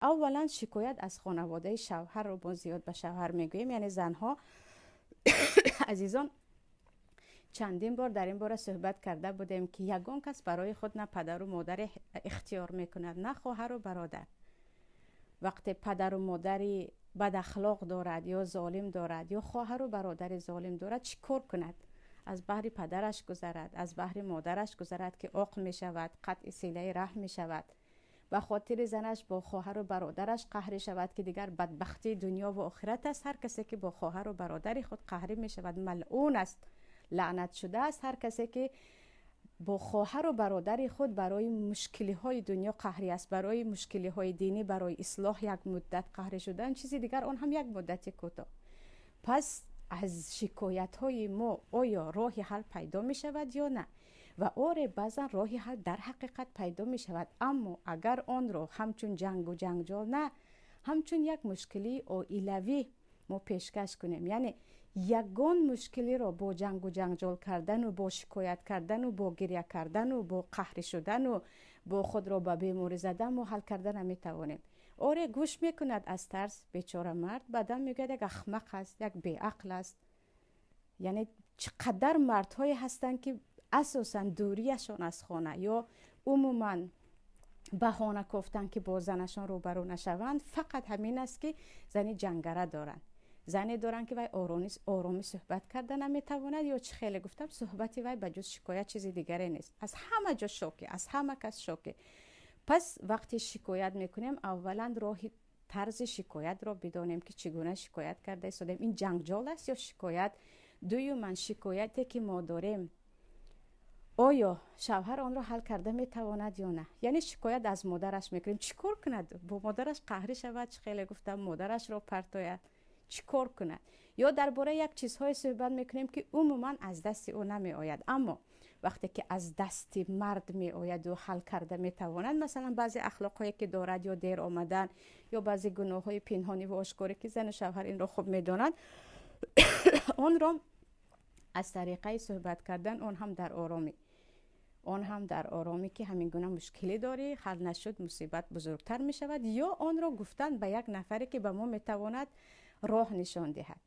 Аввалан, шикоят аз хонаводаи шавҳарро мо зиёд ба шавҳар мегӯем. Яъне занҳо, азизон, чандин бор дар ин бора суҳбат карда будем, ки ягон кас барои худ на падару модаре ихтиёр мекунад, на хоҳару бародар. Вақте падару модари бадахлоқ дорад ё золим дорад, ё хоҳару бародари золим дорад, чӣ кор кунад? Аз баҳри падараш гузарад, аз баҳри модараш гузарад, ки оқ мешавад, қатъи силаи раҳм мешавад. Ба хотири занаш бо хоҳару бародараш қаҳрӣ шавад, ки дигар бадбахтии дунё ва охират аст. Ҳар касе ки бо хоҳару бародари худ қаҳрӣ мешавад, малъун аст, лаънат шудааст. Ҳар касе ки бо хоҳару бародари худ барои мушкилиҳои дунё қаҳрӣ аст, барои мушкилиҳои динӣ, барои ислоҳ як муддат қаҳрӣ шудан чизи дигар, он ҳам як муддати кӯтоҳ. Пас аз шикоятҳои мо оё роҳи ҳал пайдо мешавад ё на? Ва оре, баъзан роҳи ҳал дар ҳақиқат пайдо мешавад, аммо агар онро ҳамчун ҷангу ҷанҷол на, ҳамчун як мушкилии оилавӣ мо пешкаш кунем. Яъне ягон мушкилиро бо ҷангу ҷанҷол кардану бо шикоят кардану бо гиря кардану бо қаҳрӣ шудану бо худро ба беморӣ задан мо ҳал карда наметавонем. Оре, гӯш мекунад аз тарс бечора мард, баъдан мегӯяд, як ахмақ аст, як беақл аст. Яъне чӣ қадар мардҳое ҳастанд, ки асосан дурияшон аз хона ё умуман баҳона кофтан, ки бо занашон рӯбарӯ нашаванд, фақат ҳамин аст, ки зани ҷангара доранд, зане доранд, ки вай оромӣ суҳбат карда наметавонад, ё чӣ хеле гуфтам, суҳбати вай ба ҷуз шикоят чизи дигаре нест, аз ҳама ҷо шокӣ, аз ҳама кас шокӣ. Пас вақте шикоят мекунем, аввалан роҳи тарзи шикоятро бидонем, ки чӣ гуна шикоят карда истодем: ин ҷанҷол аст ё шикоят? Дуюман, шикояте ки мо дорем, оё шавҳар онро ҳал карда метавонад ё на? Яъне шикоят аз модараш мекунем, чӣ кор кунад? Бо модараш қаҳрӣ шавад, чӣ хеле гуфтам, модарашро партояд, чӣ кор кунад? Ё дар бораи як чизҳое суҳбат мекунем, ки умуман аз дасти ӯ намеояд. Аммо вақте ки аз дасти мард меояду ҳал карда метавонад, масалан, баъзе ахлоқҳое ки дорад, ё дер омадан, ё баъзе гуноҳҳои пинҳонӣ ва ошкоре, ки зану шавҳар инро хуб медонанд, онро аз тариқаи суҳбат кардан, он ҳам дар оромӣ, он ҳам дар оромӣ, ки ҳамин гуна мушкилӣ дорӣ, ҳал нашуд, мусибат бузургтар мешавад, ё онро гуфтан ба як нафаре, ки ба мо метавонад роҳ нишон диҳад.